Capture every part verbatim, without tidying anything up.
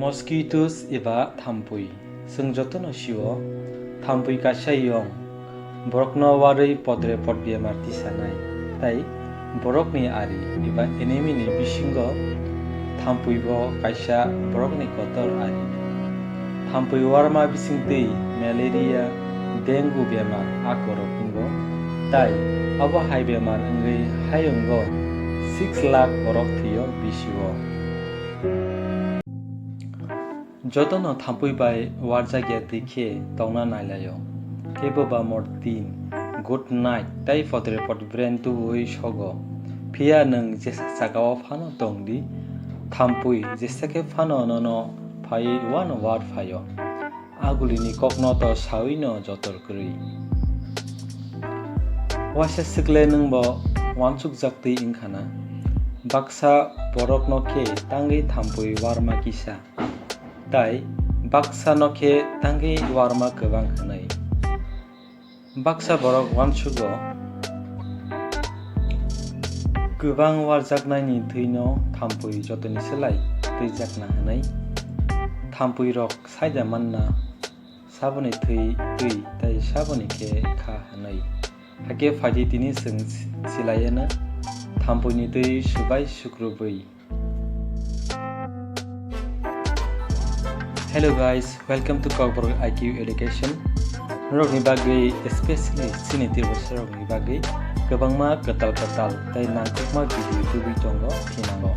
Mosquitoes eba thampui. Chwng jotono sio, thampui kaisa yong, borokno warwi podre pod bemar tisanai, tai borokni ari eba enemy ni bisingo thampui bo kaisa borokni kotor ari. Thampui warma bisingtwi malaria, dengue bemar a korok wngo, tai abo hai bemar wngwi hayungo six lakh borok thwio bisio. Jotono thampui bai warjakya twi khe tongna nailaio. Kebo ba mortin, good night tai podre pod brain tubuwi sogo. Phiya nwng jesa sakao phano tongdi, thampui jesa khe phano nono phaiwi uano war phaio. Agulini kokno to sawino jotor kwrwi. Waisa swkle nwngbo uansukjaktwi wngkhana. Baksa borokno khe tangwi thampui warma kisa, tai baksano khe tangwi warma kwbang hwnwi. Baksa borok uansugo kwbang warjaknaini thwino thampui jotoni slai twijakna hwnwi. Thampuirok saida manna, saboni thwi twi tai saboni khe kha hwnwi. Hakhe phaidi tini chwng silayano thampuini twi subai sukrubwi. Hello guys, welcome to Kokborok I Q Education. Norokni bagwi, especially chini Tiprasarokni bagwi kwbangma kwtal kwtal tei nangkukma video tubui tongo thinango.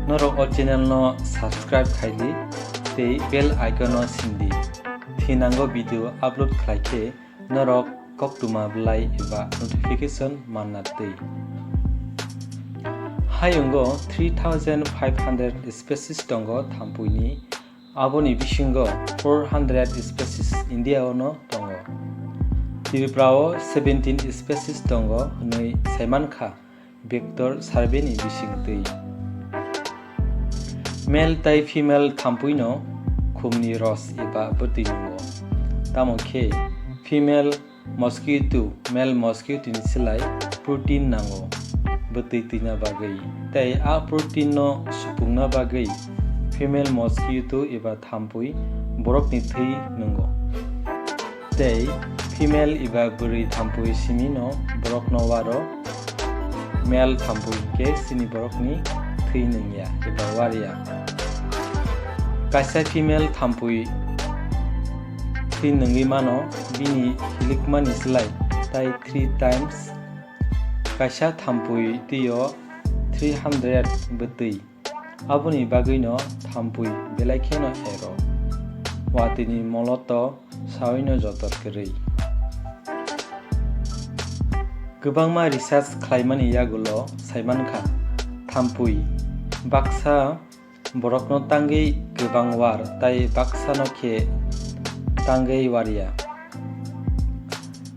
Norok o channel no subscribe khaidi tei bell icon no sindi. Thinango video upload khlai khe norok koktwma belai eba notification manna twi. Hayungo three thousand five hundred species tongo thampuini, aboni bisingo four hundred species India o no tongo. Tripura o seventeen species tongo hwnwi saimankha. Vector survey ni bisingtwi. Male tai female thampuino khumni ros eba bwtwi nungo. Tamo khe female mosquito male mosquito ni slai protein nango bwtwi twina bagwi. Tei a protein no supungna bagwi female mosquito eba thampui borokni thwi nungo. Tei female eba bwrwi thampui simino borokno waro, male thampui hinkhe chini borokni thwi nungya eba warya. Kaisa female thampui thwi nungwi mano bini hilikmani slai tai three times. Kaisa thampui twio three hundred bwtwi. Aboni bagwino thampui belai kheno ero. Watwini moloto sawino jotor kwrwi. Kwbangma research khlaimani yagulo saimankha, thampui baksa borokno tangwi kwbang war tai baksano khe tangwi warya.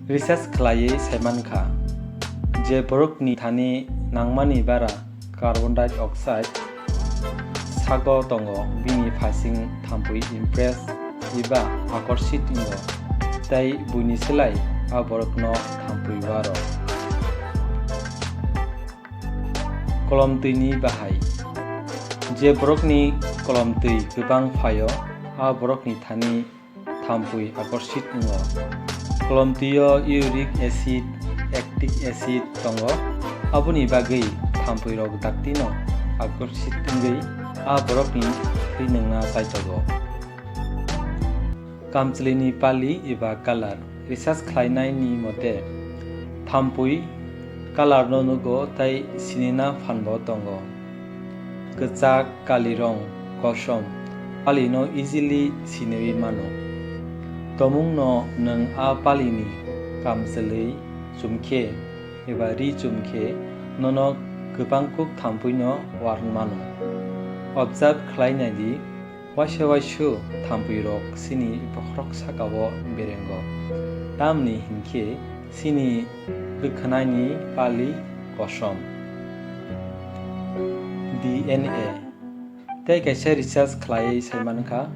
Research khlaiwi saimankha, je borokni thani nangmani bara carbon dioxide sago tongo, bini phasing thampui impress eba akorsit wngo, tei buini slai a borokno thampui waro. Kolomtwini bahai. Je borokni kolomtwi kwbang phaio, a borokni thani thampui akorsit wngo. Kolomtwio uric acid, lactic acid tongo, aboni bagwi thampuirok daktino akorsit wngwi a borokni thwi nwngna chaitogo. Kamchlini pali eba colour. Research khlainaini mote, thampui colour no nugo tai sinina phanbo tongo. Kwchak, kalirong, kosom, palino easily siniwi mano. Tomungno nwng a palini kamchlwi chumkhe eba ri chumkhe nono kwbangkuk thampuino warn mano. Observe khlainaidi, waisa waisu thampuirok chini bokhorok sakao berengo, tamni hinkhe chini bwkhwnaini pali kosom. D N A. Tei kaisa research khlaiwi saimankha,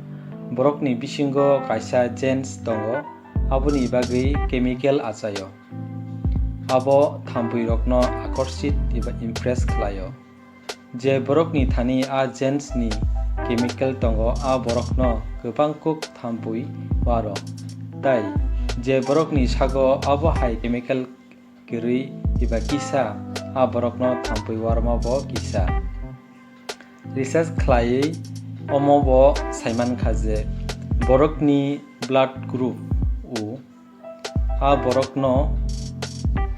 borokni bisingo kaisa genes tongo, aboni bagwi chemical achaio. Abo thampuirokno akorsit eba impress khlaio. Je borokni thani a genes ni chemical tongo, a borokno kwbang kuk thampui waro. Tai je borokni sago abo hai chemical kwrwi eba kisa, a borokno thampui warma bo kisa. Research khlaiwi omo bo saimankha je borokni blood group o a borokno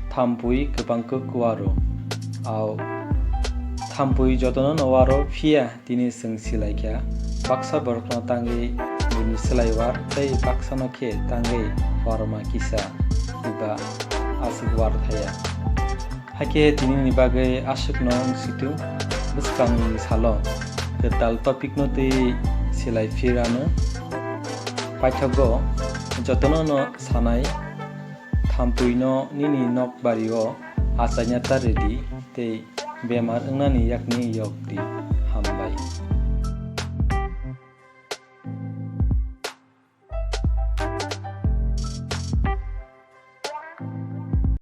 thampui kwbang kuk waro. Au thampui jotono no waro, phiya tini chwng silaikha, baksa borokno tangwi bini swlai war tei baksano khe tangwi warma kisa eba aswk war thaya. Hakhe tinini bagwi aswkno wng situ, bwskangni salo kwtal topicno twi silai phirano. Paithago jotono no sanai, thampuino nini nok bario achaina ta rwdi tei bemar wngnani yakni yok di.